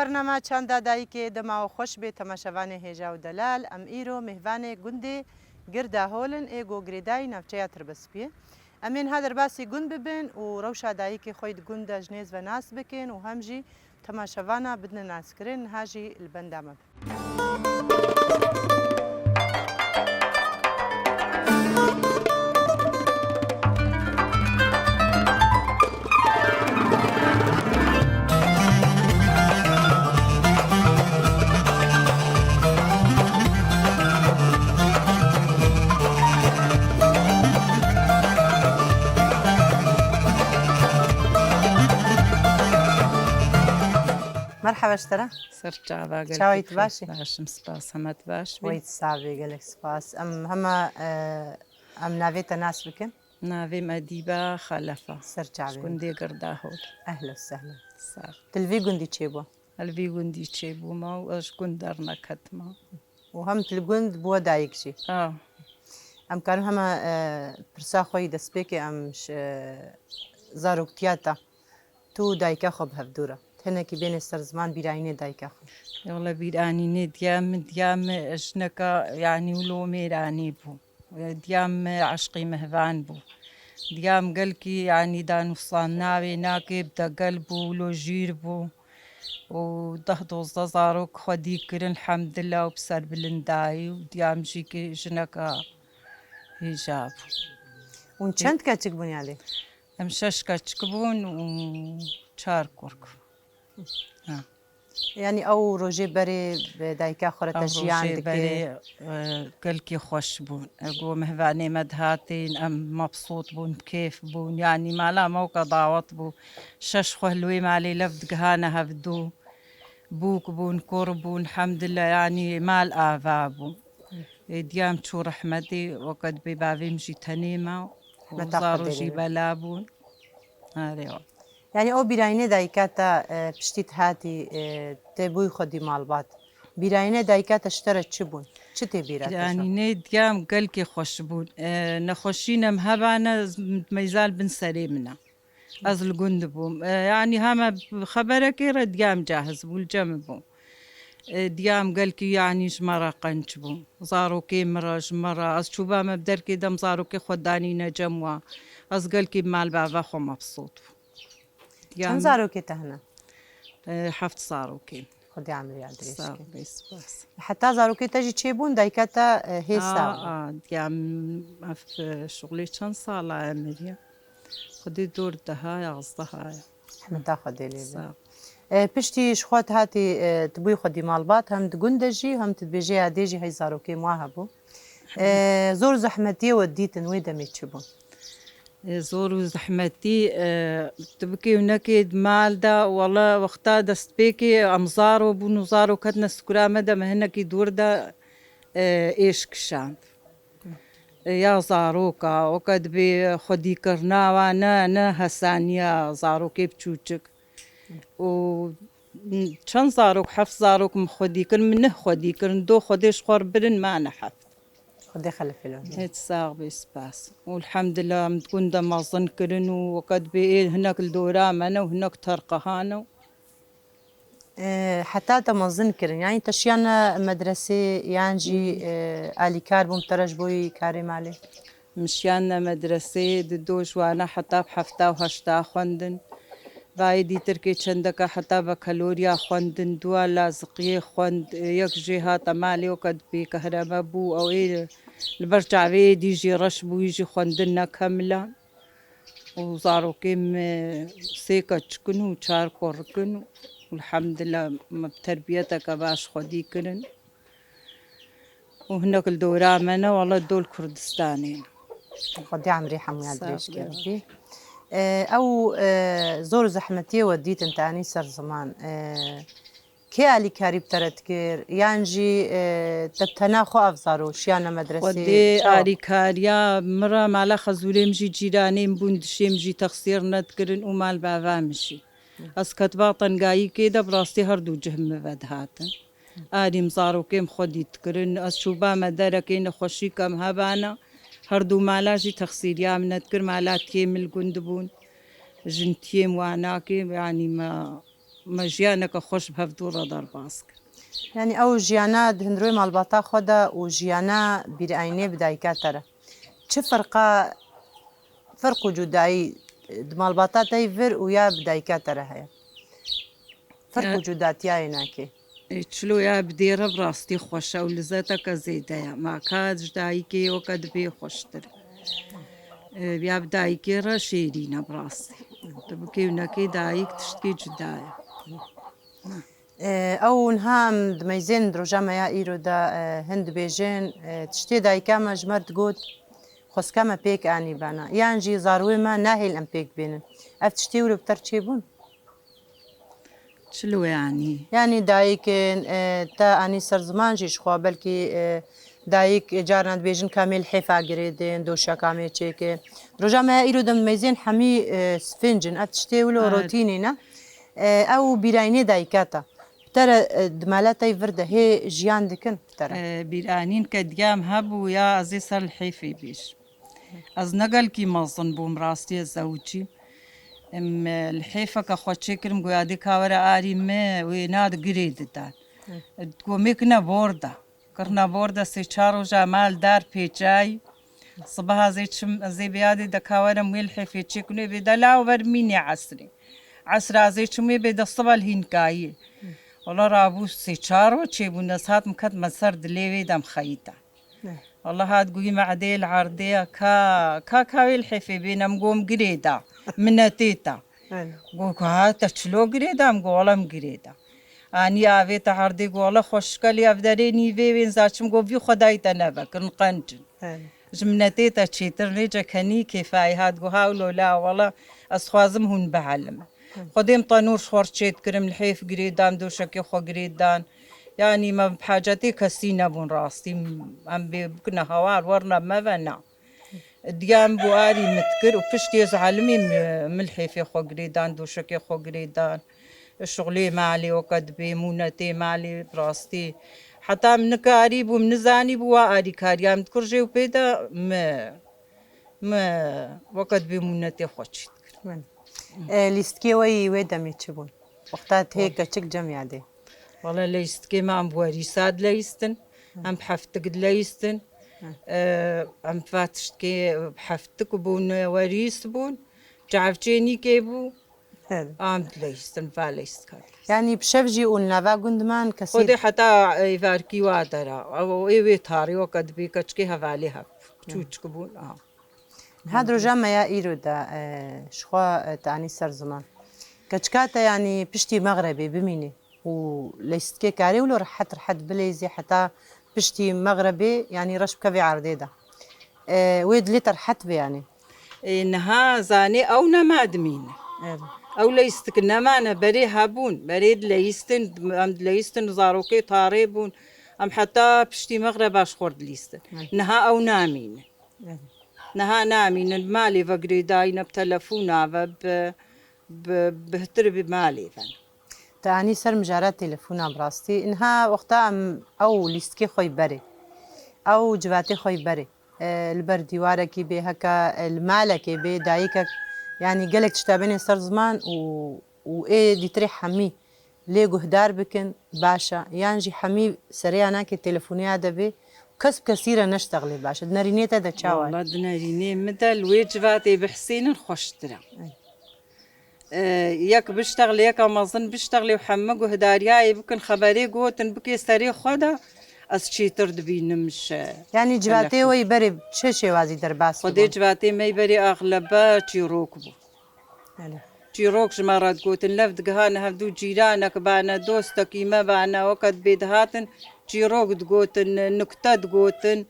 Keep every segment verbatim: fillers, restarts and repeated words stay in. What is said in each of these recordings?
Bernama Çanda Dayikê, dema we xweş bê temaşevanê hêja û delal. Em îro mêvanê gundê Girda Hol in ê ku girêdayî navçeya Tirbispiyê. Em ên ha derbasî gund bibin û rewşa dayikê xwe yî di gund de ji nêz ve nas bikin û hem jî temaşevana bidine naskirin, niha jî li benda me bin. Merhaba ji te re. Ser çava, gelkî Çawî tu xêr. Baş î? Baş im, spas. Hema tu baş bî? Wey tu sax bî, gelek spas. Em hema, e, em navê te nas bikin? Navê me Edîba Xelefa. Ser çavê. Ji gundê Girdahol. Ehlen sehlen. Sağ ol. Tu li vî gundî çêbû? Li vî gundî çêbûma û ez ji gund derneketime. Û hem tu li gund bi we dayik jî? A. Em karin hema, e, pirsa xwe yî destpêkê em ji, e, zaroktiya te. Tu û dayika xwe bi hevdû re. Hinekî bêne ser ziman bîrayînê dayika xwe. Wele bîranînê diya min, diya min jineka, yanî wilo mêranî bû. Diya min eşqî mehvan bû. Diya min gelkî, yanî danûsan navê nakê, bi degel bû, wilo jîr bû. Û deh dozdeh zarok xwedî kirin, elhemdulillah, û bi serbilindayî û diya min jî kê jineka hêja bû. Hûn çend keçik bûn yalê? Em şeş keçik bûn û çar kurk. Ha. Yanî ew rojê berê bi dayika xwe re te jiyan dikir? Ew rojê berê, e, gelkî xweş bûn. E, ku mehvanê me dihatin, em mebsût bûn, bi kêf bûn. Yanî mala me weke dawet bû. Şeş xwe li wê malê lev digihane hevdû. Bûk bûn, kur bûn, elhemdulillah, yanî mal ava bû. Ê, diya min çû rehmetê, weke dibê bavê min jî tenê ma û zaro jî bela bûn. Erê wa. Yanî ew bîrayînê dayika te, e, piştî tu hatî, e, tê bûyî xwedî malbat. Bîrayînê dayika te ji te re çi bûn? Çi tê bîra te ji we? Bîranînê diya min gelkê xweş bûn. E, nexweşî ne min hebane, meyzal bin serê min e. Ez li gund bûm. E, yanî heme xeberekê re diya min cahiz bû, li cem min bû. E, diya min gelkî, yanî ji me re qenc bû. Zarokê min re, ji me re. Ez çûba me bi derkê de em zarokê xwe danîne cem wa. Ez gelkî bi mal bava xwe mebsût bûm. Çend zarokê te hene? E, heft zarokê. Xwedê emriya dirêj ke. Sağ ol, spas. Heta zarokê te jî çêbûn, dayika te, e, hê sağ bû? A, a, diya min ev, e, şuxulê çend sala emiriya? Xwedê dor deha, yazdeh aya. Rehmeta Xwedê lê be. Sağ ol. E, piştî ji xwe tu hatî, e, tu bûyî xwedî malbat, hem di gund de jî, hem tu dibêjê yadê jî hey zarokê min wa hebû. E, zor û zehmetiyê we dîtin wê demê çi bûn? E, zor û zehmetî, e, tu bikê û nekê di mal de, wele wexta destpêkê em zaro bûn û zaro ketine sikura me de, me hinekî dûr de, e, êş kişand. E, ya zaroka, weke dibê xwedîkirina wa ne, ne hesaniya zarokê biçûçik. Û çend zarok, heft zarok min xwedî kirin, min neh xwedî kirin, do Xwedê ji xwe re birin, mane heft. Xwedê xelefê lo. Hêt sax bê, spas. Û elhemdulillah, em di gund de mezin kirin û weke dibê ê hinek li dora me ne û hinek terqiha ne. E, heta te mezin kirin, yanî te şiyane medresê yan jî, e, alîkar bûn te re ji bo yî karê malê? Min şiyane medresê, di do ji wana heta bi hefta û heşta xwendin. Vayê dîtirkê çendeke heta bakalorya xwendin, dua laziqiyê xwend, yek jê hate malê weke dibê kehrebe bû, ew ê li ber çavê êdî jî reş bû, wî jî xwendin nekemila. Û zarokê me sê keçik in û çar korik in û elhemdulillah me bi terbiyeteke baş xwedî kirin. Û hinek li dora me ne, wele dol Kurdistanê ne. Xwedê emrê hemûya dirêj ke. Sağ ol. E, ew, e, zor û zehmetiyê we dîtin te anî ser ziman. E, kê alîkarî bi te re dikir? Yan jî, e, te bi tena xwe ev zaro şiyane medresê? Xwedê alîkariya min re mala xezûrê min jî cîranê min bûn, dişê min jî texsîr nedikirin û mal bava min jî. Ez ketiba tengayîkê de, bi rastî her du cih min ve dihatin. Arî min zarokê min xwedî dikirin. Ez çûba me derekê nexweşî kem hebana. Her du mala jî texsîriya min nedikir. Mala tiyê min li gund bûn. Jin tiyê min wanakê, yanî me Me jiyaneke xweş bi hevdû re derbas kir. Yanî ew jiyana di hundirê malbata xwe de û jiyana bîreynê bi dayika te re. Çi ferqa, ferq û cudayî di malbata te yî vir û ya bi dayika te re heye? Ferq û cudatiyayê nakê. Ê, çilo ya bi dêre bi rastî xweş e û lizeteke zêde ye. Ma ka ji dayikê weke dibê xweştir e. Ê, ya bi dayikê re şêrîn e bi rastî. Tu bikê û nekê dayik tiştkê cuda ye. Ew niha em dimeyzên di roja me ya îro de hin dibêjin, tiştê dayika me ji me re digot, xwezka me pêk anî bana. Yan jî zarwê me nahêl em pêk bênin. Ev tiştê wilo bi te re çêbûn? Çilo yanî. Yanî dayik te anî ser ziman jî ji xwe belkî dayik carna dibêjin ka mê lihêfa girêdin, doşa ka mê çêkin. Di roja me ya îro de em dimeyzên hemî sifênc in. Ev tiştê wilo rotînî ne. Ew bîreynê dayika te. Bi te re di mala te yî vir de hê jiyan dikin bi te re? Bîranîn ke diyam hebû ya ez ê ser lihêfê bêjim. Ez ne gelkî mezin bûm rastî ez zewicîm. Em lihêfeke xwe çêkirim, goya dê ka were arî me wê na di girê didan. Digo mêkine bor de. Kirna bor de sê çar roja mal dar pêçay. Sibeha zê çim, zê bêyadê de ka werem wê lihêfê çêkin wê bê de law ber mînê esrê. Esra zê çim wê bê de sibe li hînkayî. Wala rabû sê çar roj çêbûn ez hatim ketme ser dilê wê dem xeyîta. Wala hat guhî me edê li erdê ya ka, ka ka wê lihêfê bê nem gom girê da. Minetê ta. Go ka te çilo girê da, em go wala em girê da. Anî avê te erdê go wala xweşike lê ev derê nîvê wên zaçim go vî xwedayî te nevekirin qencin. Ji minetê te çêtir nê cekenî kêfayî hat go hawlo la wala ez xwazim hûn bihelimin. Xwedê em tenûr ji xwe re çêdikirim, lihêf girê dan, doşekê xwe girê dan. Yanî me bi hacetê kesî nebûn rastî. Em bê bikine hawar werna me ve na. Diya em bû arî min dikir û piştî ez elimî min lihêfê xwe girêdan, doşekê xwe girêdan. Şixulê malê weke dibê, mûnetê malê bi rastî. Heta min nikarîbû, min nizanîbû wa arîkariya min dikir jê û pê de mi, mi weke dibê mûnetê xwe çî dikir. E, lîstikê we yî wê demê çi bûn? Wexta tê keçik cem yadê. Wala leyistikê me em bi werîsa dileyistin, em bi heftik dileyistin. Em va tiştkê bi heftik bûn, werîs bûn, çavçênîkê bû. Em dileyistin, va leyistika dileyistin. Yanî bi şev jî û nava gund man kesî. Xwedê heta êvarkî wa dera. Ew ê wê tarî weke dibê keçikê hevalê hev. Çûçik bûn. Niha di roja me ya îro de, e, ji xwe, e, te anî ser ziman. Keçika te, yanî piştî mexrebê bimînê û leyistikê karê wilo rehet rehet bileyzê heta piştî mexrebê, yanî reş bikevê erdê de. E, wê dilê te rehet be, yanî. Ê, niha zanê ew nema dimîne. Evet. Ew leyistik nemane, berê hebûn. Berê dileyistin, em dileyistin, zarokê tarê bûn. Em heta piştî mexreba ji xwe dilîstin. Evet. Niha ew namîne. Niha namînin, bi malê ve girêdayî ne bi telefona ve, bi, bi, bi hitir bi malê ve. Te anî ser mijara telefona bi rastî. Niha wexta em ew lîstikê xwe yî berê. Ew civatê xwe yî berê. E, li ber dîwarekî bê heke, e, li malekê bê, dayikek, yanî gelek tişta bênê ser ziman û, û ê dîtirê hemî lê guhdar bikin, baş e. Yan jî hemî serê ya nake telefonîya de bê, kes bi kesî re neştexlê baş e. Di nerînê te de çawa ye? Wala di nerînê min de li wê civatê bihsînin xweştir e. Ey. E, yek biştexlê, yeka mezin biştexlê û hemû guhdariyayê bikin, xeberê gotin bikê serê xwe de, ez çêtir dibînim ji. Yanî civatê we yî berê çi şêwazî derbas dibin? Xwedê civatê me yî berê axlebe çîrok bû. Belê. Çîrok ji me re digotin, lev digihane hevdû cîranek bane, dostekî me bane, weke dibê dihatin, çîrok digotin, nukte digotin.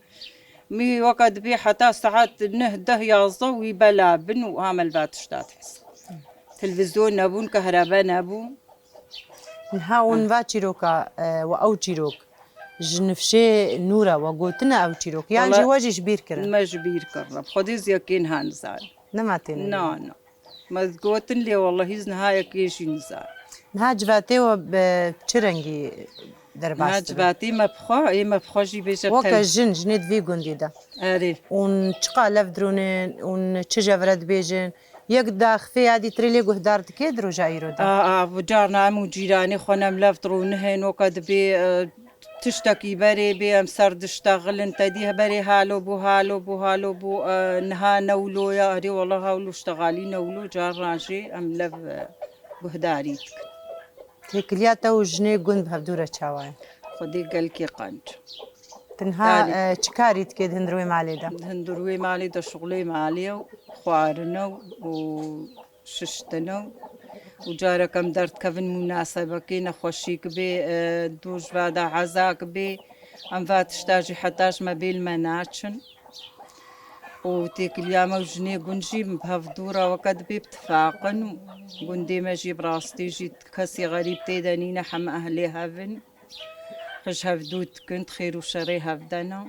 Mî weke dibê heta saet neh, deh, yazdeh wî bela bin û ha me li va tişta dihis. Televîzyon nebûn, kehrebe nebû. Niha hûn va çîroka, e, we ew çîrok ji nifşê nû re we gotine ew çîrok? Yan jî we jî ji bîr kirin? Me ji bîr kirine. Bi Xwedê ez yekê niha nizanim. Nema têne? Na, na. Me gotin lê wellahî ez niha yekê jî nizan. Niha civatê we bi çi rengî derbas dibe? Niha civatê me bi xwe, ê me bi xwe jî bêje. Weke jin, jinê di vî gundî de. Erê. Hûn çiqa lev dirûnin, hûn çi ji vir re dibêjin? Yek daxifê ya dîtirê lê guhdar dike di roja îro de? A, a, bu carna em û cîranê xwe nem lev dirûnihên weke dibê, e, tiştekî berê bê, em ser diştexilin, te dî berê halo bû, halo bû, halo bû, e, niha ne wilo ye, erê wela hawlo ştexalî ne wilo, carna jî em lev, e, guhdarî dikin. Têkiliya te û jinê gund bi hevdû re çawa ye? Xwedê gelkê qenc. Tinha, Yani e, çi karî dike di hundir wê malê de? Di hundir wê malê de şixulê malê û xwarine û şiştine û, û carek em derdikevin mûnasebekê nexweşîk bê, e, dû ji va de ezak bê. Em va tişta jî heta ji me bê li me naçin. Û têkiliya me û jinê gund jî bi hevdû re weke dibê bi tifaq in û gundê me jî bi rastî jî kesî xerîb tê de nîne, heme ehlê hev in. Xwe ji hevdû dikin, di xêr û şerê hev de ne.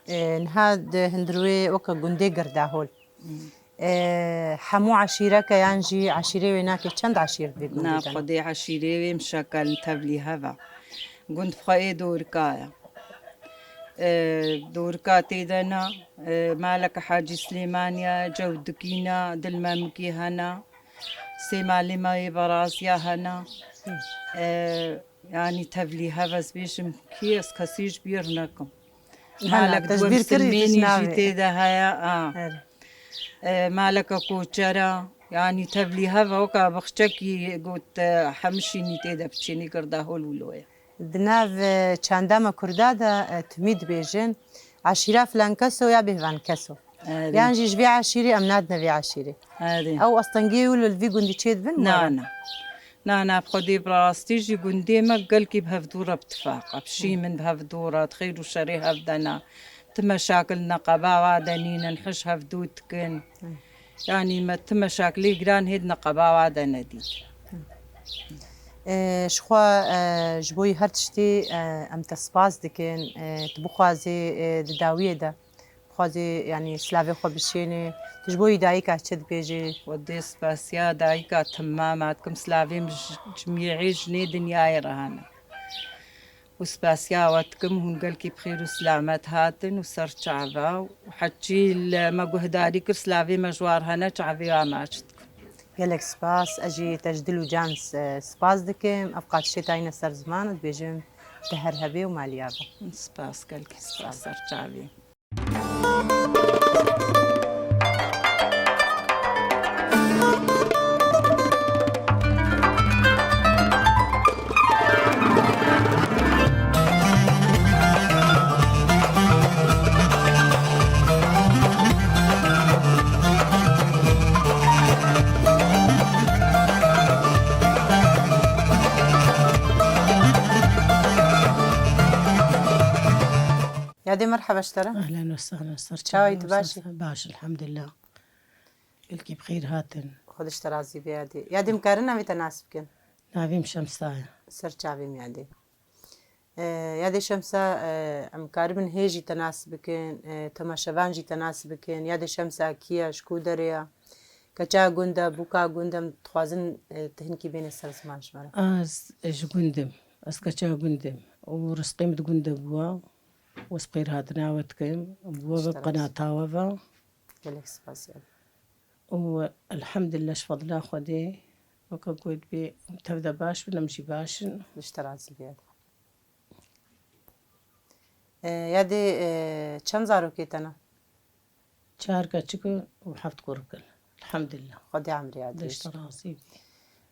E, niha di hundir wê weke gundê Girdahol. Hmm. E, hemû eşîreke yan jî eşîrê wê nake çend eşîr di vê gundê Na, de ne? Xwedê eşîrê wê mişekel tevlî hev e. Gund bi xwe ê dorika ye. E, dorika tê de ne, e, maleke Hacî Silêmanî ye, Cewdikî ne, Dilmemikî hene, sê malê me yê Beraziya hene. E, yanî tevlî hev ez bêjim kî, ez kesî ji bîr nekim. Hela, Malek te ji duwe bîr kirî, Misilmênî jî tê de heye, a. Her. E, maleke koçera, yanî tevlî hev e, weka bixçekî got, e, hemişînî tê de biçênî Girdahol wilo ye. Di nav, e, çanda me kurda de, e, timî dibêjin, eşîra filan keso ya bêhvan keso. Erê. Yan jî ji vê eşîrê em nadine vê eşîrê. Erê. Ew astengiyê wilo li vî gundî çêdibin, Na, were? Na. Na, na, bi Xwedê bi rastî jî gundê me gelkî bi hevdû re bi tifaq e. Bi şî min bi hevdû re, di xêr û şerê hev de ne. Ti meşakil neqeba wa de nînin, hij hevdû dikin. Yanî me ti meşakilê giran hê di neqeba wa de nedît. E, ji xwe, e, ji bo yî her tiştî, e, em te spas dikin. E, tu bixwazî, e, di dawiyê de, bixwazî, yanî silavê xwe bişênî. Tu ji bo yî dayika çi dibêjî? Xwedê spasiya dayika timama dikim. Silavê min ji, ji cimiyê jinê dinyayê re hene. Û spasiya we dikim, hûn gelkî bi xêr û silamet hatin û ser çava û heçî li me guhdarî kir, silavê me ji war hene, çavê we maç dikim. Gelek spas, ez jî te ji dil û can s-, spas dikim. Ev qatişê tayîne ser ziman û dibêjim te her hebê û maliya be. Spas, gelkî spas, ser çavê. Yadê, merheba ji te re. Ehlen ve sehlen, ser Çawa yî, çawa, tu baş î? Ser, baş, elhamdülillah. Gelkî bi xêr hatin. Xwedê ji te razî be yadê. Yadê, em karin navê te nas bikin? Navê min Şemsa ye. Ser çavê min yadê. E, yadê Şemsa, e, em karibin hê jî te nas bikin, e, temaşevan jî te nas bikin. Yadê Şemsa kî ye, ji ku derê ye? Keça gund e, bûka gund e, em dixwazin, e, tu hinkî bêne ser ziman ji me re. Ez ji gund im. Ez keça gund im. Û rizqê min di gund de bû. Û ez bi xêr hatina we dikim. Bû we ve, qenata we ve. Gelek spas ya. Û elhamdülillah, ji fedla Xwedê, weke gotbê, em tev de baş bin, em jî baş in. Ji te razî be. E, yadê, e, çend zarokê te ne? Çar keçik û heft kurik in. Elhamdülillah. Xwedê emrê yadê. Ji te razî be.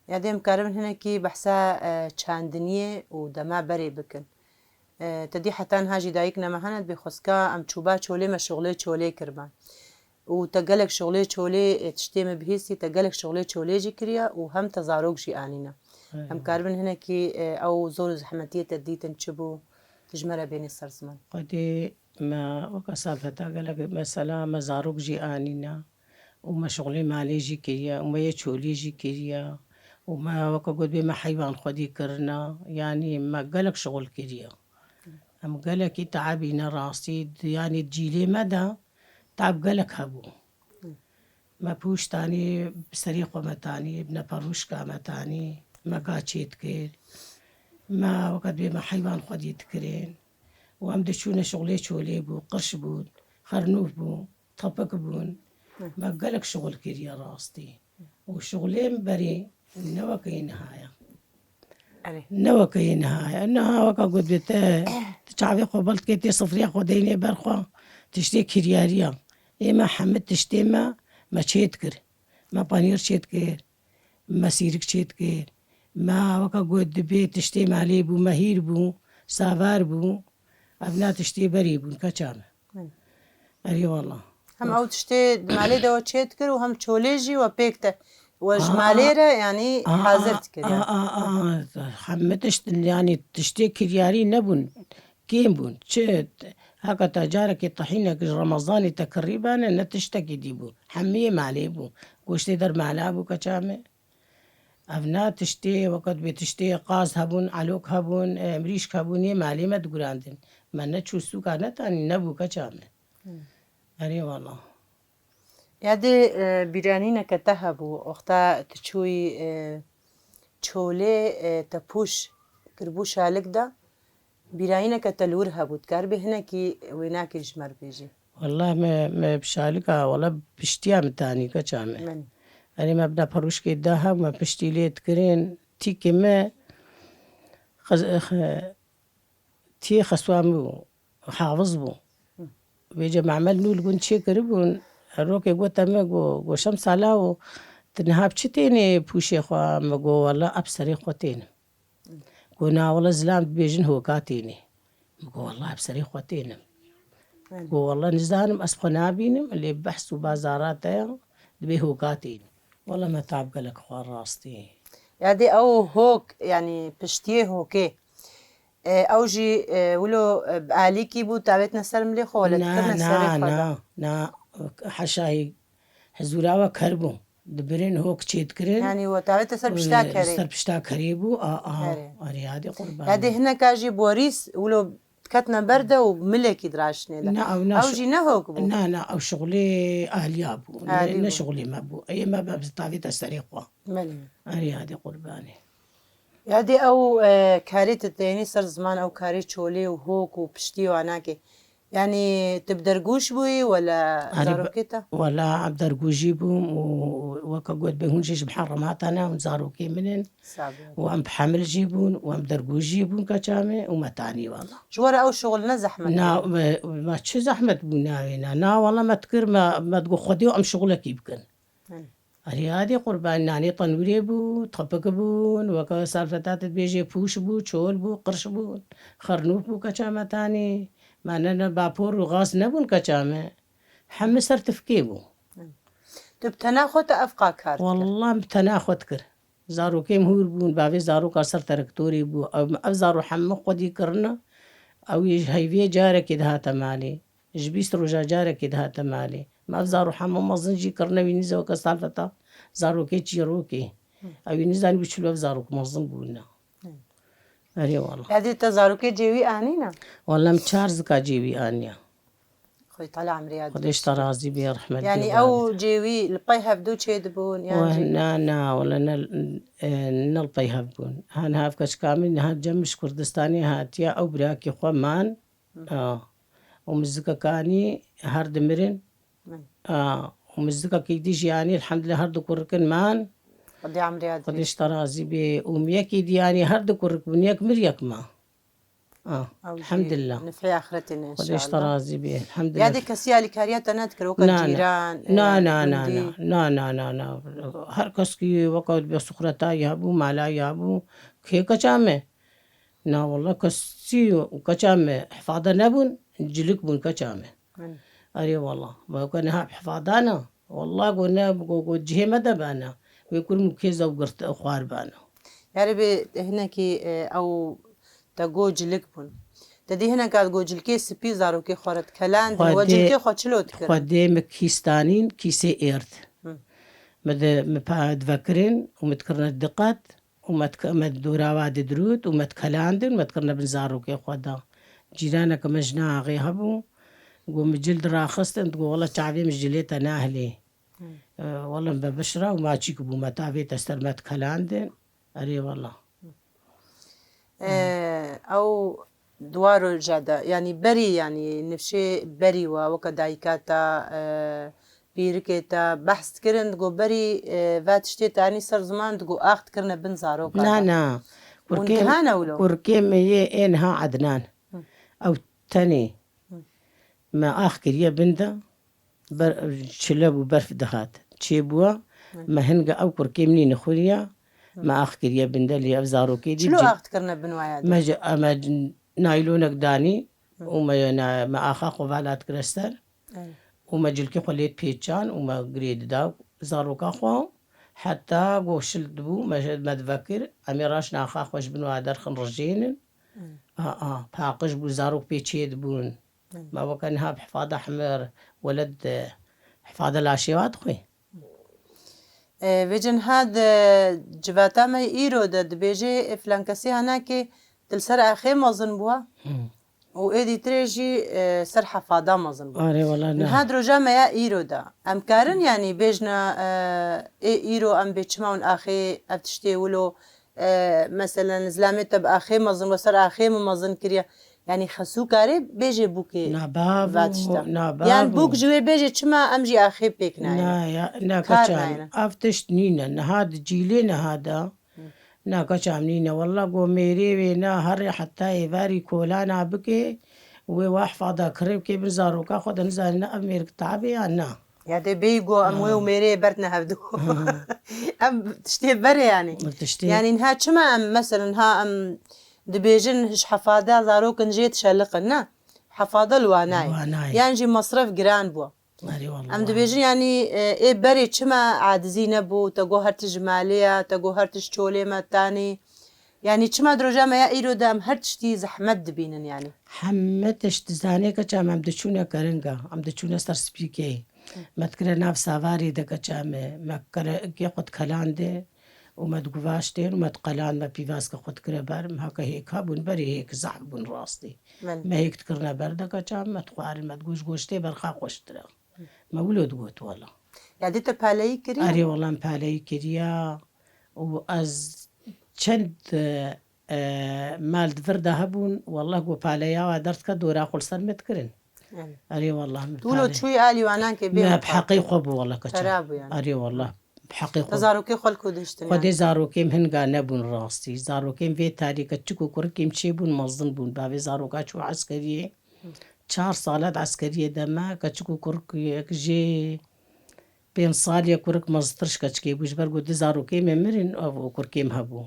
Yadê, em karibin hinekî behsa, e, çandiniyê û dema berê bikin. E, te dî heta niha jî dayik neme hene, dibê xwezka em çûba çolê me şixulê çolê kiribe. Û te gelek şixulê çolê, e, tiştê min bihîstî, te gelek şixulê çolê jî kiriye û hem te zarok jî anîne. Eyvallah. Em karibin hinekî, e, ew zor û zehmetiyê te dîtin çi bû, tu ji me re bênî ser ziman. Xwedê me weke salveta gelek, mesela me zarok jî anîne û me şixulê malê jî kiriye û me yê çolî jî kiriye û me weke gotbê me heywan xwedî kirine, yanî me gelek şixul kiriye. Em gelekî teabîne rastî, yanî cîlê me de teab gelek hebû. Me pûş tanî, bi serê xwe me tanî, bi neperûşka me tanî, me ka çêt kir. Me weke dibê me heywan xwedî dikirin. Û em diçûne şixulê çolê bû, qirş bûn, xernûf bûn, tepik bûn. Me gelek şixul kiriye rastî. Û şixulê min berê ne weke yê niha ye. Erê. Ne weke yê niha ye. Niha weke got bê te, tu çavê xwe bel dikê tê sifriya xwe deynê ber xwe. Tiştê kiryariya. Ê me hemî tiştê me, me çê dikir. Me panîr çê dikir. Me sîrik çê dikir. Me weke got dibê tiştê malê bû, me hîr bû, savar bû. Ev na tiştê berê bûn, keça me. Min. Erê wala. Hem ew tiştê di malê de we çê dikir û hem çolê jî we pêk te, we ji Aa, malê re, yanî aa, hazir aa, dikir, aa, yanî. Aa, aa, hemî tişt, yanî tiştê kiryarî nebûn, kêm bûn. Çi, heke te carekê tehînek ji Remezanê te kirî bane, ne tiştekî dî bû. Hemiyê malê bû. Goştê der mala bû, keça me. Ev na tiştê, weke dibê tiştê qaz hebûn, elok hebûn, e, mirîşk hebûn, yê malê me digurandin. Me neçû sûka netanî, nebû, keça me. Hmm. Erê wala. Yadê, e, bîranîneke te hebû, wexta tu çûyî, e, çolê, e, te pûş kiribû şalik de, bîranîneke te li wir hebû, dikaribî hinekî wênekê ji me re bêjî? Wala me, me bi şalika, wala piştiya min tanî, keça me. Min. Erê me bi na perûşkê da hebû, me piştî lê dikirin, tîkê me xez-, xe-, tî xeswa min bû, hafiz bû. Vêce Mehmed Nû li gund çê kiribûn, rokê gote me, go, go Şemsa lawo, tu niha bi çi tênê pûşê xwe? Me go, wala, eb serê xwe tênim. Go, na, wala, zilam dibêjin hoka tênê. Me go, wala, eb serê xwe tênim. Belê. Go, wala, nizanim, ez xwe nabînim, lê behs û bazara te ya, dibê hoka tênê. Wala, me tab gelek xwar rastî. Yadê ew hok, yanî piştiyê hokê, E, ew jî, e, wilo, e, bi alîkî bû, tavêtine ser milê xwe, wele dikirine serê xwe de? Na, na, na, heşayî hizûra we ker bû. Dibirin hok çê dikirin. Yanî we tavête ser pişta E, kerê? Ser pişta kerê bû, a, a, Erê. Erê, yadê qurban. Yadê hineka jî borîs, wilo diketine ber de û milekî diraşinê de. Na, ew na Ew şi-, jî ne hok bû? Na, na, ew şixulê aliya bû. Ne, Alî ne bû. Şixulê me bû. Ê me be bi tavête serê xwe. Belê. Erê, yadê qurbanê. Yadê ew, e, karê tu tênî ser ziman, ew karê çolê û hok û piştî wana kê. Yanî tu bi dergûş bûyî wela Erê, zarokê te? Wela em dergû jî bûm û weke got bê hûn jî ji miheremata ne, hûn zarokê min in. Sabir. Û em bi hemil jî bûn û em dergû jî bûn keça me û me tanî wela. Ji we re ew şixul ne zehmet Na, bû? me, me çi zehmet bû navê na? Na wela me dikir me, me digot Xwedê em şixulekî bikin. Hı. Erê, yadê qurban, nanê tenûrê bû, tepik bûn, weke Salfeta dibêjê pûş bû, çol bû, qirş bûn, xernûk bû keça me tanî. Me ne, ne bapor û gaz nebûn keça me. Hemî ser tifkê bû. Hı. Tu bi tena xwe te ev qa kar dikir? Wallah bi tena xwe dikir. Zarokê min hûr bûn, bavê zaroka ser terektorê bû. Ev, ev zaro hemî xwedî kirine. Ew yê ji heyvê carekê dihate malê. Ji bîst roja carekê dihate malê. Me ev zaro hemû mezin jî kirine, wî nîze weke Salfeta zarokê çîrokê. Ew wî nizanî wî çi li ev zarok mezin bûne. Erê wala. Yadê te zarokê cêwî anîne? Wala min çar zika cêwî aniye. Xwedê Teala emrê ya Xwedê ji te razî bê, rehmet Yanî ew cêwî li pey hevdû çêdibûn, yan Weh, jî? Na, na, wala ne, e, ne li pey hev bûn. Ha niha ev keçika min niha cem ji Kurdistanê hatiye, ew birakê xwe man. Hı. A. Û min zikek anî her dimirin. Hı. A. Û min zikekî dî jî anî, elhamdulillah, her du kurik in man. Xwedê emrê ya Xwedê ji te razî bê. Û min yekî dî anî, her du kurik bûn, yek mir, yek ma. A. Ew jî Elhamdulillah. Nifê axiretê ne Xwedê ji te inşallah. Razî bê. Elhamdulillah. Yadê kesî alîkariya te nedikir, weke Na, na. cîran, Na, e, na, na, gundî? Na. Na, na, na, na. Her kes kî weke dibe suxretayî hebû, malayî hebû. Kê keça me? Na, wallah kesî û keça me hifade nebûn, cilik bûn keça me. Min. Erê wallah. Me weke niha hifade ne. Wallah go ne, go, go cihê me de bana. Wê kurim û kêza û girt xwar bana. Yarê bê hinekî, e, ew te go cilik bûn. Te dî hineka go cilkê spî zarokê xwe re dikelandin. Xwedê, We cilkê xwe çilo dikirin? Xwedê me kîs danîn, kîsê êrd. Hı. Me de, me pa divekirin û me dikirine diqet. û me dik-, me dora wa didirût û me dikelandin, me dikirine bin zarokê xwe de. Cîraneke me jina axê hebû, got, min cil diraxistin, digot, wela çavê min ji cilê te nahilê. Hmm. E, wela min be bişra û maçîk bû, me tavê te ser me dikelandin. Erê wela. E, ew di wa roja de, yanî berî, yanî nifşê berî wa, weke dayika te, e, pîrikê te behs dikirin, digo berî, e, ve tiştê te anî ser ziman, digo ax dikirine bin zaroka Na, te. Na. Û Kurkê niha ne wilo? Kurkê me yê ê niha Ednan. Hı. Ew tenê Hı. me ax kiriye bin de. Ber-, çile bû, berf dihat. Çêbûwa, Hı. me hinga ew kurkê min nîne xwiriya, Hı. me ax kiriye bin de lê ev zarokê dî Çilo ci-, ax dikirine bin waya de? me ji, me c-, naylonek danî Hı. û me na-, me axa xwe vala dikire ser Ey. û me cilkê xwe lê dipêçan û me girê dida zaroka xwe. Heta go şil dibû, me, me divekir, em ê raşin axa xwe ji bin waya derxin rijênin. Ey. A, a, paqij bû, zarok pê çê dibûn. Hı. Ma weke niha bi hifada hemir weled, e, hifada laşê wa dixwî. E, vêca niha di civata me îro de dibêjê, e, filan kesê hanakê di li ser axê mezin bûa Hı. û êdî tirê jî, e, ser hefada mezin bûa. Arê wela ne. Niha di roja me ya îro de em karin, yanî bêjna, e, ê îro em bê çima hûn axê ev tiştê wilo E, meselen, zilamê te bi axê mezin, we ser axê min mezin kiriye. Yanî xesû karê bêjê bûkê Na, bavû, va tişta. na, Yan bavû. bûk ji wê bêjê çima em jî axê pêk nayîn. Na, ya, na, Kar keçan. nayîne. Ev tişt nîne. Niha di cîlê niha de. Na, keçam nîne. Walla go mêrê wê na herê heta êvarî kolana bike. Wê wahfa da kirê bike bin zaroka xwe de nizanîne ev mêrik tabê ya na. Ya dê bêyî ku em wê û mêrê berdine hevdu. Em tiştê berê yanî. Tiştê. Yanî niha çima em, mesela niha em dibêjin ji hefada zarokin jê dişeliqin, ne? Hefada li wa nayê. Li wa nayê. Yan jî mesref giran bû. Erê wallah. Em dibêjin yanî, e, ê berê çima acizî nebû, te got her tişt ji malê ye, te got her tişt çolê me tanî. Yanî çima di roja me ya îro de em her tiştî zehmet dibînin yanî? Heme tişt dizanê keça me em diçûne keringa, em diçûne ser spîkê. Hı. Me dikire nav savarê de keça me, me kere-, kê xwe dikelandê û me diguvaştên û me diqeland, me pîvaskê xwe dikire ber, me heke hêka bûn, berê hêk zehf bûn rastî. Belê. Me hêk dikirine ber de keça me, me dixwarin, me digot ji goştê berxa xweştir e. Me wilo digot wela. Ya dê te paleyî kiriye? Erê wela em paleyî kiriya û ez çend, e, e, mal di vir de hebûn, wela ku paleya wa derdike dora xwe li ser me dikirin. Erê. Erê wela min Tu wilo paleyî. çûyî alî wana ke bê Me min bi heqê xwe bû wela keça. Xera bû yani. Erê wela. Bi heqê xwe. Te zarokê xwe li ku dihiştin Xwedê yani? zarokêm hinga nebûn rastî. Zarokêm vê tarî keçik û kurikêm çêbûn mezin bûn. Bavê zaroka çû eskeriyê. Çar sala di eskeriyê de me, keçik û kurik yek jê pênc salî ye, kurik meztir ji keçikê bû, ji ber ku du zarokê me mirin, ev û kurikê me hebû.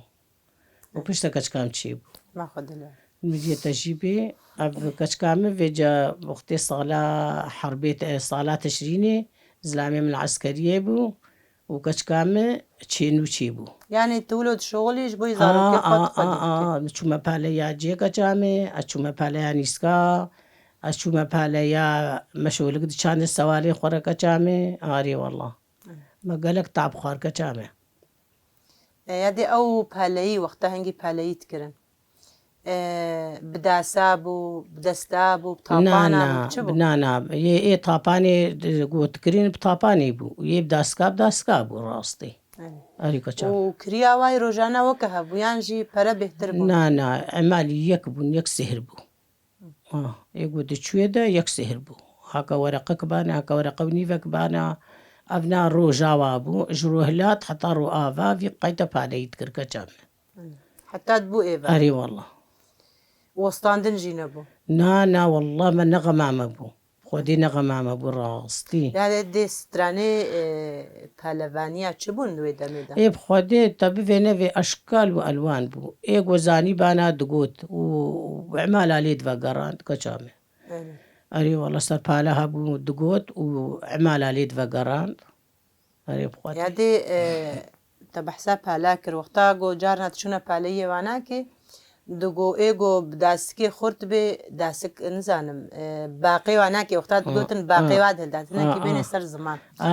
Û piştre keçika min çêbû. Ma xwe dile. Min diyê te jî bê, ev keçika min vêca wextê sala herbê te, sala teşrînê, zilamê min li eskeriyê bû. û keçika me çênû çêbû. Yanî tu wilo dişuxulî ji bo zarokê xwe A, dixwedî a, bikî. a, çûme paleya cê keça me, ez çûme paleya nîska, ez çûme paleya meşolik diçandin sewalê xwe re keça me. Arê wela. Me gelek tab xwar keça me. E, ya dê ew paleyî, wexta hingî paleyî dikirin. E, bi dasa bû, bi desta bû, bi Na, tapana na, bû, bi çi bû? na, na. Yê, ê tapanê, e, got kirîn bi tapanê bû. Yê bi daska, bi daska bû rastî. Evet. Erî kaça. Û kiriya wayî rojane weke hebû, yan jî pere bêhtir bû? Na, na, emal yek bûn, yek sêhr bû. Ha, ê got diçûyê de yek sêhr bû. Haka wereqek bana, haka wereqe û nîvek bana. Ev na roja wa bû. Ji ro hilat heta ro ava vî qayte paleyî dikir keça me. Heta dibû êvar. Erê wela. Westandin jî nebû. Na, na, wela me ne xema me bû. Xwedê ne xema me bû rastî. Yani dê stranê, e, palevaniya çi bûn di wê demê de? Ê bi Xwedê te bivêne vê eşkal û elwan bû. Ê ku zanî bana digot û emala lê divegerand keça me. Evet. Erê wela ser pale hebû digot û emala lê divegerand. Erê bi Xwedê. Ya dê, e, te behsa pala kir. Wexta go carna diçûne paleyê wanakê, digo ê go bi dasikê xurt bê, dasik, nizanim, e, baqê wanakê. Wexta Ha, digotin baqê ha. wa dihildatin, Ha, nekî bêne ha. ser ziman. Ha,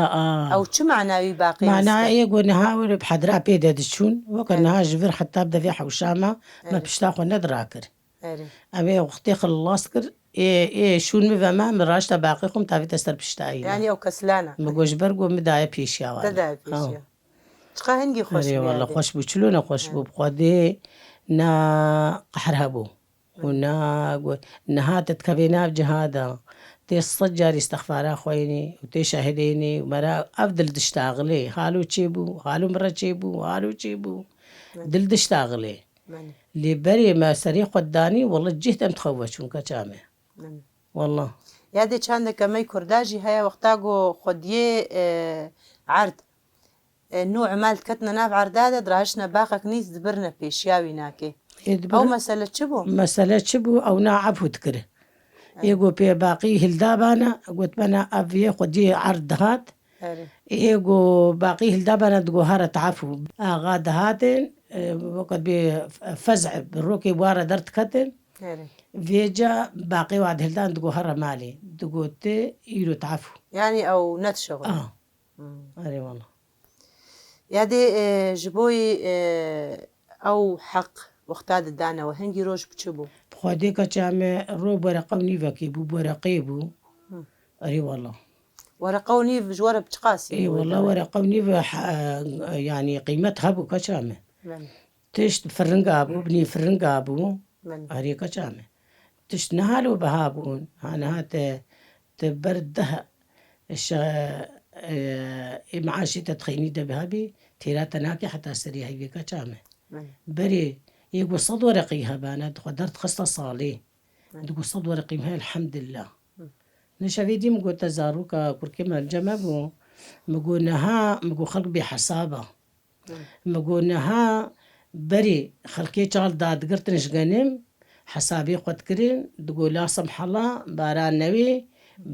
ha. Ew çi mana wî baqê Mana wî ê go niha were bi hedra pê de diçûn. Weke Evet. niha ji vir heta bi devê hewşa me, me Evet. pişta xwe nedirakir. Erê. Em ê wextê xilas kir, ê, ê şûn min ve me, min raşta baqê xwe, min tavîte ser piştayî me. Yani ew keslana. Min got ji ber ku min daye pêşiya wan. Te daye Ha. pêşiya. Çiqa hingî xweş Erê bû wela yani. xweş bû, çilo ne xweş bû. Hı. Bi Xwedê na qehr hebû. Hı. Û na got, niha te dikevê nav ciha de. Tê sed carî istexfara xweyinî û tê şehidênî û mera ev dil diştaxilê. Halo çêbû, halo min re çêbû, halo çêbû. Belê. Dil diştaxilê. Belê. Lê berê me serê xwe danî, wele cih dem dixew veçûn keça me. Belê. Wele. Yadê çandeke me Kurda jî heye, wexta ku xwediyê, e, erd, e, nû emal diketine nav erda de, dirahiştine baxek nîz dibirine pêşiya wî nakê. Ê, dibir- Ew mesele çi bû? Mesele çi bû? Ew na efû dikir. Ê go pê baqî hildabana, gotmana ev yê xwediyê erd dihat. Erê. Ê go baqî hildabana digo here tafû. Axa dihatin, e, weke bê fez'e, bi rokê ware derdiketin. Erê. Vêca baqê wa dihildan digo here malê. Digo ti îro tafû. Yani ew ne dişexulin. Ah. Hmm. Erê wala. Yadê, e, ji bo yî, e, ew heq wexta didane we, hingî roj bi çi bû? Bi Xwedê keça me ro bereqe û nîvekê bû, bereqê bû. Hı. Erê wala. Wereqe û nîv ji we re bi çiqasî bû? Ê wala, wereqe û nîv, e, yanî qîmet hebû keça me. Belê. Tişt firinga bû, binî firinga bû. Belê. Erê keça me. Tişt nehalo biha bûn. Ha niha te, te ber deh şe-, e, ê meaşê te dixeynî de biha bî, têra te nake heta serê heyvê keça me. Belê. Berê, yê ku sed wereqî hebane, di xwe derdixiste salê. Belê. Di ku sed wereqî me, elhemdillah. Hı. Nişevê dî min got, te zaroka kurkê me cem me bû. Min got, niha, min got, xelk bêhesab e. Hı. Min got, niha berê xelkê çal dadigirtin ji genim, hesabê xwe dikirin, digot, lasim hela, baran newê,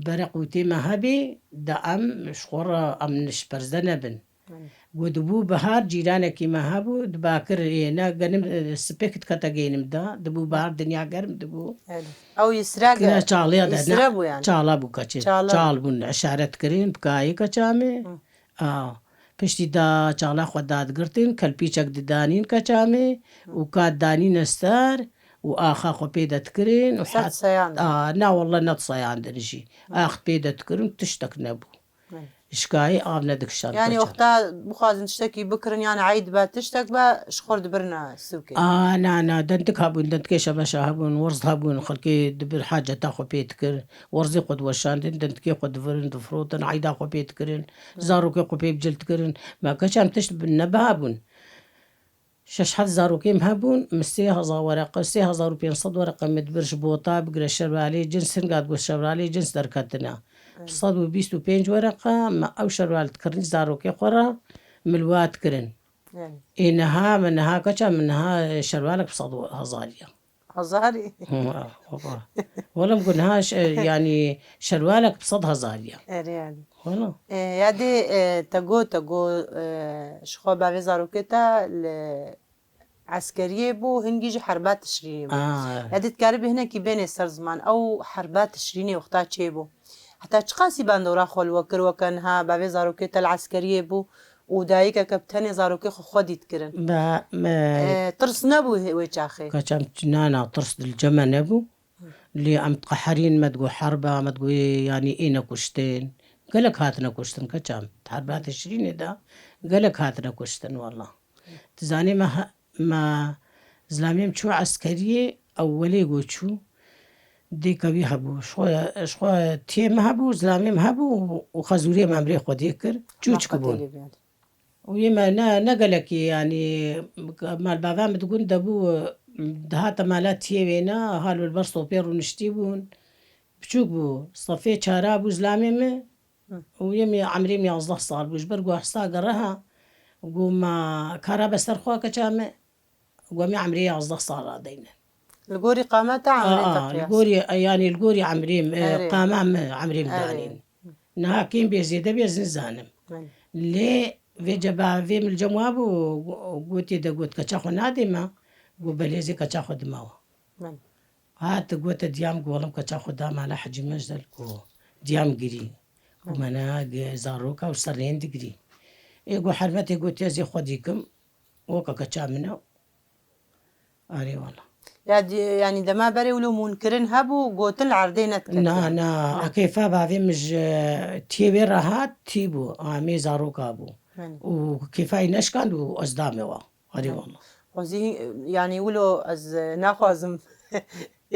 bereq û tê me hebê, de em ji xwe re em nişperze nebin. Hı. Got, dibû bihar, cîranekî me hebû, dibakir ê, ne genim, e, spêk dikete gênim de, dibû bihar, dinya germ dibû. Erê. Ew yî sira ge-, Kira çaliya de, yî sira ne, bû yani. Çala bû keçê. Çala. Çal bûn, işaret kirin, bi kayê keça me. Hı. A, piştî da çala xwe dadigirtin, kelpîçek didanîn keça me û ka danîne ser û axa xwe pê de dikirin û Ser het-, seyandin. A, na welle nediseyandin jî. Hı. Ax pê de dikirin, tiştek nebû. Hı. Ji kayê av nedikişand Yani keça. Wexta bixwazin tiştekî bikirin, yani eyd be, tiştek be, ji xwe dibirine sûkê. A, na, na, dendik hebûn, dendikê şebeşa hebûn, werz hebûn, xelkê dibir haceta xwe pê dikir, werzê xwe diweşandin, dendikê xwe divirin, difirotin, eyda xwe pê dikirin, Hı. zarokê xwe pê bi cil dikirin. Me keça em tişt bi-, nebiha bûn. Şeş heft zarokê me hebûn, min sê hezar wereqe, sê hezar û pênc sed wereqe min dibir ji bota bigire şervalê cins, hinga digot şervalê cins derketine. Hı. Sed û bîst û pênc wereqe, me ew şerval dikirin zarokê xwe re, min li wa dikirin. Yani. Ê niha, min niha keça, min niha şervalek bi sed hezarî ye. Hezarî? Hı, baba. Wele min got niha ş-, yani şervalek bi sed hezarî ye. Erê yani. Wele. E, yadê, e, te got, te got, e, ji xwe bavê zarokê te li eskeriyê bû, hingî jî herba Tişrînê bû. Aa. Yadê dikaribî hinekî bênê ser ziman, ew herba Tişrînê wexta çê bû? Heta çiqasî bandora xwe li we kir, weke niha bavê zarokê te li eskeriyê bû û dayikeke bi tenê zarokê xwe xwedî dikirin. Be, me E, tirs nebû hê-, wê çaxê? Kaçam ç-, na, na, tirs dilce me nebû. Lê em diqeherîn, me digot herba, me digot, yanî ê nekuştin. Gelek hatine kuştin, kaçam. Di herba Tişrînê de gelek hatine kuştin, wela. Tu zanî me he-, me zilamê min çû eskeriyê, ewwelê ku çû, dêka wî hebû. Ji xwe, ji xwe tiyê min hebû, zilamê min hebû û xezûrê min emrê Xwedê kir. Çûçik bûn. Û yê me ne, ne gelekî, yanî, malbava min di gund de bû, dihate mala tiyê wêne, halo li ber sopê rûniştî bûn. Biçûk bû, sefê çara bû zilamê min. Hı. Û yê min emrê min yazdeh sal bû. Ji ber ku hesta gereha, got, ma kara be ser xwe keça me, got, em ê emrê yazdeh sal radeyne. Li gorî qameta emrê Aa, te li qiyas. Gorî, e, yanî li gorî emrê min, e, Erê. Qama min, emrê min Erê. Danîn. Niha kêm bê zêde bê ez nizanim. Belê. Lê vê ceba vê min li cem wa bû, go-, gotê de got, keça xwe nadê me? Got, belê ez ê keça xwe dima we. Belê. Hat gote diya min, got, welim keça xwe da mala Hecî Mejdel, got, diya min girî. Got, Hı. me ne gi-, zaroka û serên digirî. Ê got, hermetê got, ez ê xwe dîkim, weke keça min e. Arê wala. Ya di-, yanî dema berê wilo mûnkirin hebû, gotin li erdê nediketiye. Na, na, Ne. Kêfa bavê min ji tiyê wê re hat, tî bû, amê zaroka bû. Belê. Û kêfa wî neşkand û ez dame wa. Arê Belê. Wala. Xwezî, yanî wilo ez, e, naxwazim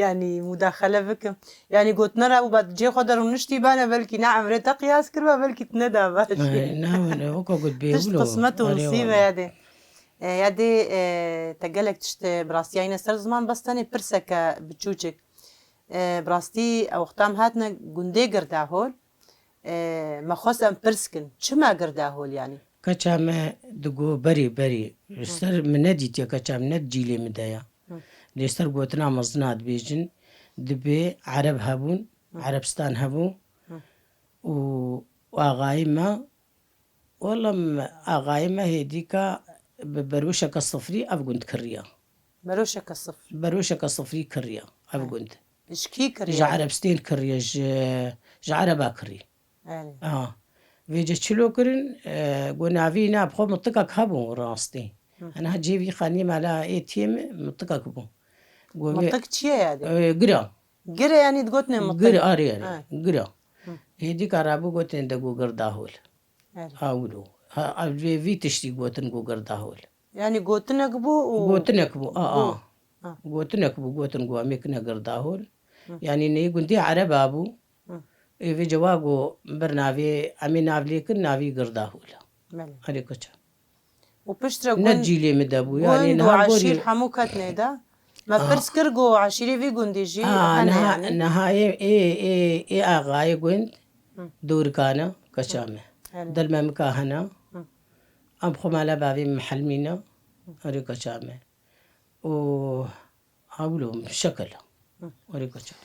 Yanî mudaxele bikim. Yanî gotina re bû, ba cê xwe de rûniştî bane, belkî ne emrê te qiyas kiriba, belkî tu neda baş. Ay, ne, ne, weka got bê Tişt wilo. Qismet û Erê nisîb e wala. Yadê. E, yadê, e, te gelek tişt, e, bi rastî yayîne ser ziman, bes tenê pirseke biçûçik. E, bi rastî ew wexta em hatine gundê Girdahol. E, me xwest em pirs kin. Çima Girdahol yanî? Keça me digo berê, berê. Li ser min nedîtiye keça min, ne di cîlê min de ya. Hı. Lê ser gotina mezina dibêjin, dibê Ereb hebûn, Hı. Erebistan hebû Hı. û axayê me, wela me, axayê me hêdîka bi beroşeke sifrî ev gund kiriya. Beroşeke sifrî. Beroşeke sifrî kiriya ev Hı. gund. Ji kî kiriye? Ji Erebistên kiriye, ji, ji Ereba kirî. Erê. Aha. Vêce çilo kirin, e, got navî ne, bi xwe mitikek hebû rastî. Hı. Ena cê vî xanî mela ê tiyê min mitikek bû. Got vê Mitik çi ye yani? E, gira. Gire yani digotinê mitik. Gir, arê, arê. Ha. Gira. Hı. Hêdîka rabû gotin de got Girdahol. Erê. Ha, wilo. Ha, ev vê vî tiştî gotin got Girdahol. Yani gotinek bû û Gotinek bû, a, bû. A. Ha. Gotinek bû, gotin got em ê kine Girdahol. Hı. Yani neyê gundê Ereba bû. Hı. Ê vê cewa got bir navê, em ê nav lê kin, navî Girdahol. Belê. Erê keça. Û piştre Ne gund, cîlê min de bû, yani gund û niha eşîr gorî hemû ketnê de. Me Ha. pirs kir got eşîrê vî gundî jî Ha, hene niha, yani. niha ê, ê, ê, ê axayê gund Hı. dorikane, keça me. Erê. Dil me mika hene. Hı. Em xwe mala bavê min helmîne. Erê keça me. û hewlo şekil. Hı. Erê keça.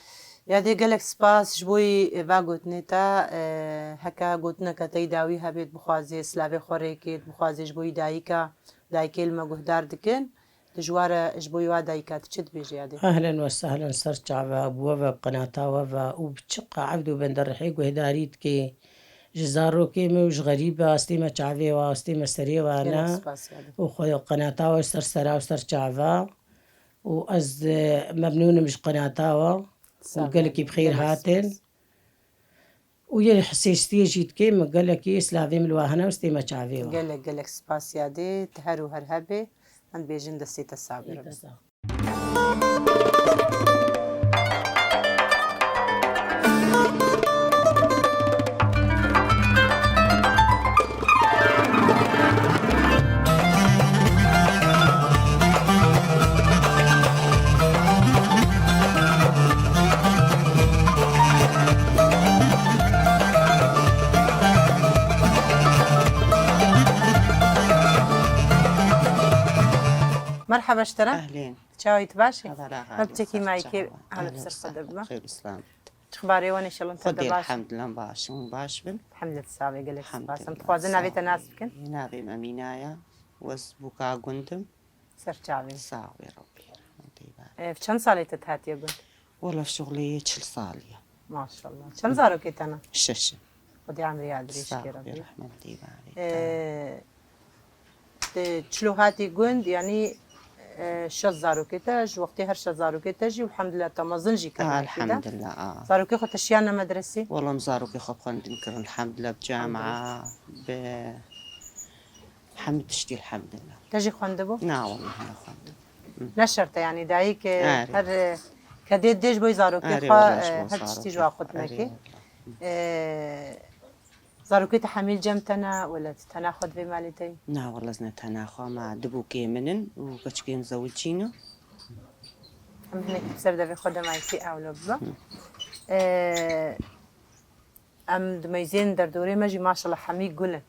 Yadê gelek spas ji bo yî va gotinê te, e, heke gotineke te yî dawî hebêt bixwazê, silavê xwe rêkêt, bixwazê ji bo yî dayika, dayikê li me guhdar dikin, tu ji wa re, ji bo yî wa dayika tu çi dibêjî yadê? Ehlen we sehlen, ser çava, bi we ve, bi qenata we ve û bi çiqa evd û benderihê guhdarî dikê. Ji zarokê me û ji xerîba, astê me çavê wa, astê me serê wa Gelek ne. spas yadê. Û xwe qenata we ser sera û ser çava. Û ez, e, memnûn im ji qenata we. Sağ ol. Gelekî bi xêr Gelek hatin. spas. Û yê hesêstiyê jî dikê, min gelekî silavê min li we hene û stê me çavê we. Gelek, gelek spas yadê. Ti her û her hebê. Em dibêjin destê te sax be. Ê, Rebê. te sax. Merhaba ji te re. Ehlên. Çawî tu baş î? Xeber axa, Me bi çekî ser mayîkê çawa? Ehlên, ser xwe de bime. Xêr û selam. Çi xebarê wan, înşallah te Xwedê de baş. Elhamdulillah baş in, baş bin. Elhamdulillah, sağ ol, gelek spas. Em Elhamdulillah, dixwazin navê te sağ nas ol. bikin. Navê min Emîna ye. Ez bûka gund im. Ser çavê. Sağ ol Rebbî. Hemdî bar. Ev çend salê te hatiye gund? Wela şixulê yê çil salî ye. Maşallah. Çend zarokê te ne? Şeş in. Xwedê emrê ya dirêj Sağ kê ol, Rebbî. Rehmet dî barê. Ee, Te çilo hatî gund, yanî, e, şeş zarokê te, ji wextê her şeş zarokê te jî, elhamdulillah, te mezin jî kir mekî de. Elhamdulillah, a. Zarokê xwe te şiyane medresî? Wela min zarokê xwe bi xwendin kirin, elhamdulillah, bi camia, Elhamdulillah. bi hemî tiştî, elhamdulillah. Te jî xwendibû? Na, wela nexwendim. Hı. Ne şert e, yanî dayik, e, Erê. her, e, kedê dê ji bo zarokê Erê, xwe, wela ji e, bo her tiştî ji zarokê wa xwe xwe. Erê, dinekê. wela. E, Zarokê te hemî li cem te ne, wele tu tena xwe di vê malê de yî? Na, wele ez ne tena xwe, me du bûkê min in û keçikên zewicî ne. Em hinekî bi ser devê xwe de mayîkê ewle bibe. Hı. Ee, em dimeyzên derdorê me jî maşallah hemî gul in.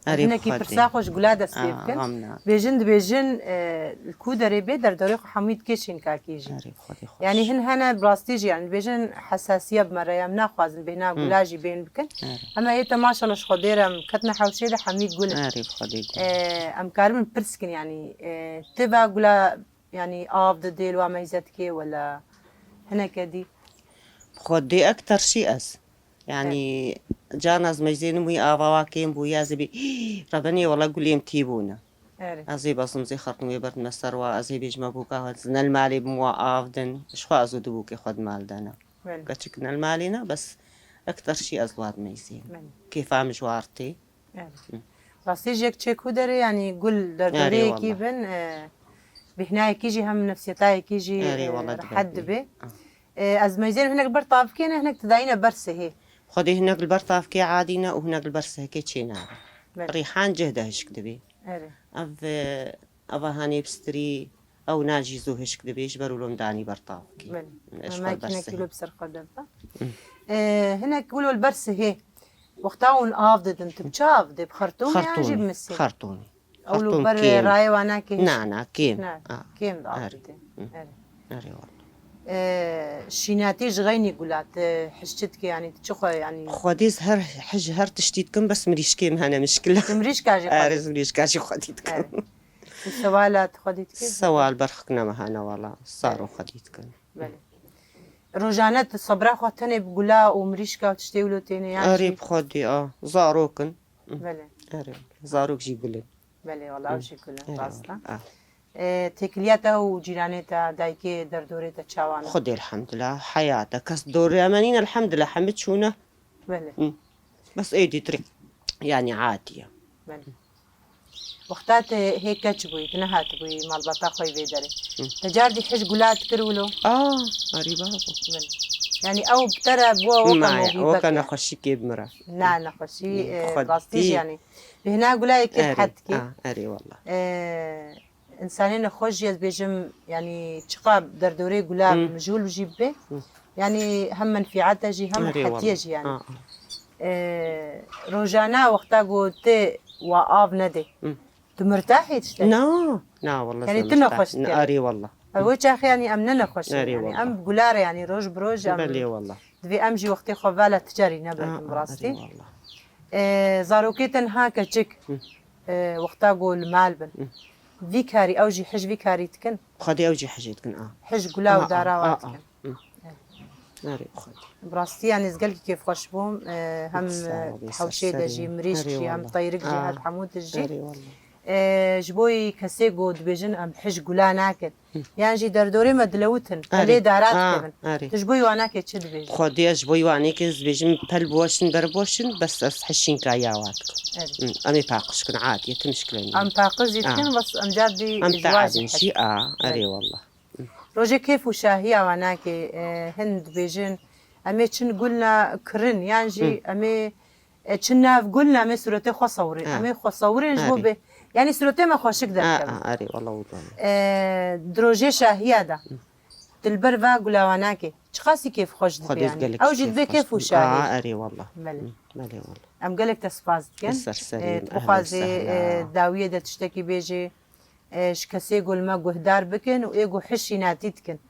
Erê Hinekî bi Xwedê. pirsa xwe ji gula dest pê Aa, bikin. Xwem ne. Bêjin dibêjin, e, li ku derê bê derdorê xwe hemî dikê şînkakî jî. Erê Xwedê xweş. Yanî hin hene bi rastî jî, yanî dibêjin hesasiye bi me re ye, em naxwazin bêhna Hı. gula jî bên bikin. Erê. Em ê te maşallah ji Xwedê re em ketine hewşê de hemî gul in. Erê bi Xwedê gul. Ee, em karibin pirs kin, yanî, e, ti va gula, yanî av didê li wa meyze dikê wela hineke dî? Bi Xwedê ekter şî ez. Yanî, Evet. carna ez meyzênim wî ava wa kêm bû, ya ez ê bê, "Rebenê wela gulêm tî bûne." Evet. Ez ê bezim zê xertin wê berdime ser wa, ez ê bêjime bûka xwe, ez ne li malê bim wa av din, ji xwe ez û du bûkê xwe di mal de ne. Evet. Keçik ne li malê ne, bes ekter şî ez wa dimeyzênim. Evet. Kêfa min ji war tê. Evet. Hı. Rastî jî yek çê ku derê, yanî gul Erê derdoreyekî wela. bin, e, bêhnayekî jî hem nefsiyetayekî jî, Erê e, wela rehet dibe. dibê. Ah. E, ez meyzên hinek ber tavkê ne, hinek didayîne ber sihê. Xwedê hinek li ber tavkê adî ne û hinek li ber sihkê çê nabe. Belê. Rîhan cih de hişk dibî. Erê. Ev, e, eva hanê pistirî, ew najî zû hişk dibî, ji ber wilo min danî ber tavkê. Belê. Eş xwe ber sihê. Hinek wilo bi ser xwe derda. Hı. E, hinek wilo li ber sihê. Wexta hûn av didin, tu bi çi av dê? Bi xertûm yan jî bi misê? Xertûnî. Ew li ber rayê wana kêm. Na, na, kêm. Na, kêm de av didin. Erê. Hı. Erê. Erê wala. E, şînatî ji xeynî gula, tu hişçi dike, yanî tu çi xwe, yanî? Xwedî ez her, hij her tiştî dikim, bes mirîşkê min hene mişkila. Tu mirîşka jî xwedî? Erê, ez mirîşka jî xwedî dikim. Erê. Tu sewala tu xwedî dikî? Sewal berxikne me hene wala. Saro xwedî dikim. Belê. Rojane tu sebra xwe tenê bi gula û mirîşka û tiştê wilo têne yan jî? Erê bi xwedî a. Zarok in. Belê. Erê. Zarok jî gul in. Belê, wala ew jî gul in, rast e. Erê wala. E, têkiliya te û cîranê te, dayikê derdorê te çawa ne? Xwedê elhemdulillah, heyat e. Kes dorê me nîne, elhemdulillah, hemî çûne. Belê. Hı. Bes êdî tirî, yanî adî ye. Belê. Wexta te hê keç bûyî, tu nehatibûyî malbata xwe yê vê derê. Hı. Te cardî hij gula dikir wilo? A, erê babo. Belê. Yanî ew bi te re bû weke movî, weke nexweşîkê bi min re. Na, nexweşî, e, rastî jî yanî. Bêhna gula yekê rehet dikî. Erê, a, erê wala. E, Însanê nexweş jî ez bêjim, yanî çiqa derdorê gula mijûl jî bibe, yanî hem menfîet e jî hem rehetiye jî yanî. Erê wala. A, a. E, rojane wexta ku tu wa av nedê, tu mirtahî tiştekî? Na, na, wala. Yanî tu nexweş dikevî? Erê wala. Ew çaxê yanî em ne nexweş in. Erê wala. Yanî em bi gula re yanî roj bi roj em. Belê wala. Divê em jî wextê xwe vala ti carî nebergin, bi rastî. Erê wala. E, zarokê te niha keçik, e, wexta ku li mal bin. Vî karî, ew jî hij vî karî dikin? Xwedê ew jî hijê dikin, a. Hij gula û dara wan dikin. Hı. Erê xwedî. Bi rastî yanî ez gelkî kêfxweş bûm. E, hem hewşê de jî, mirîşk jî, hem teyrik jî, her hemû tişt jî. Erê wala. E, ji bo kesê ku dibêjin em hij gula nakin. Hı. Yan jî derdorê me dilewitin, pelê dara dikevin. Erê. Tu ji bo wanakê çi dibêjî? Xwedê ez ji bo wanekê ez dibêjim pel boşin, ber boşin, bes ez hişînka ya wa dikim. Erê. Hı, em ê paqij kin, adî ye, tu mişkile nîne. Em paqij jî dikin, bes em car dî em ji wa jî teadin jî, a, erê wala. Rojê kêf û şahiya wanakê, e, hin dibêjin, em ê çin gulna kirin, yan jî em ê, e, çin nav gulna, em ê sûretê xwe sewirên. Em ê xwe sewirên ji bo bê, yanî sûretê me xweşik derkevin. A, a, erê, wala wilo. E, di rojê şahiya de, tu li ber va gula wanakê, çiqasî kêfxweş dibe yanî? Ew jî dibe kêf û şahî. A, erê wala. Belê. Hı, belê wala. Em gelek te spas dikin. Bi ser serî me, ehlen sehlen. E, tu bixwazê, e, dawiyê de tiştekî bêjî? E, ji kesê ku li me guhdar bikin û ê ku hişînatî dikin.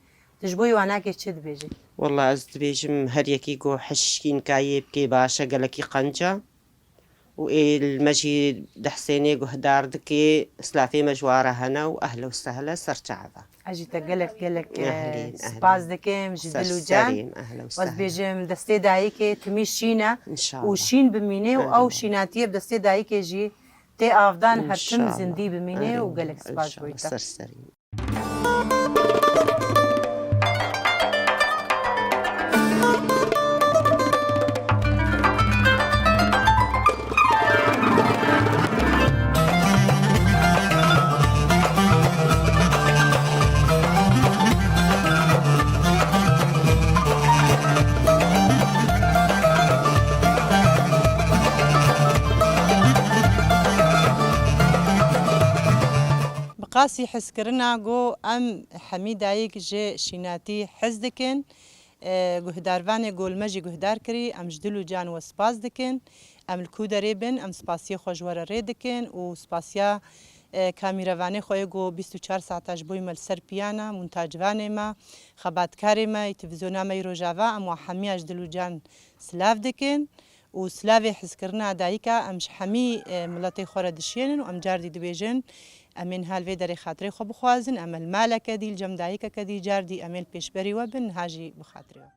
Tu ji bo wanakê çi dibêjî? Wela ez dibêjim her yekî ku hişînkayê bikê baş e, gelekî qenc e. Û ê li me jî dehsênê guhdar dikê, silafê me ji wa re hene û ehle û sehle ser çav e. Ez jî te gelek gelek, e, spas dikim ji dil û can. Ser serî me, ehle û sehle. Ez bêjim destê dayikê timî şîn e û şîn bimîne û ew şînatiyê bi destê dayikê jî tê avdan her tim zindî bimîne û gelek spas ji bo te. Ser serî. Bi qasî hizkirina ku em hemî dayik ji şînatî hez dikin, e, guhdarvanê ku li me jî guhdar kirî, em ji dil û can we spas dikin. Em li ku derê bin, em spasiyê xwe ji we re rê dikin û spasiya, e, kamîrevanê xwe yê ku bîst û çar saeta ji bo me li ser piyan e, montacvanê me, xebatkarê me, yê televîzyona me yê Rojava, em wa hemiya ji dil û can silav dikin. Û silavê hizkirina dayika em ji hemî, e, miletê xwe re dişiyênin û em cardî dibêjin, em ê niha li vê derê xatirê xwe bixwazin, em ê li maleke dî, li cem dayikeke dî, cardî em ê li pêşberî we bin, niha jî bi xatirê we.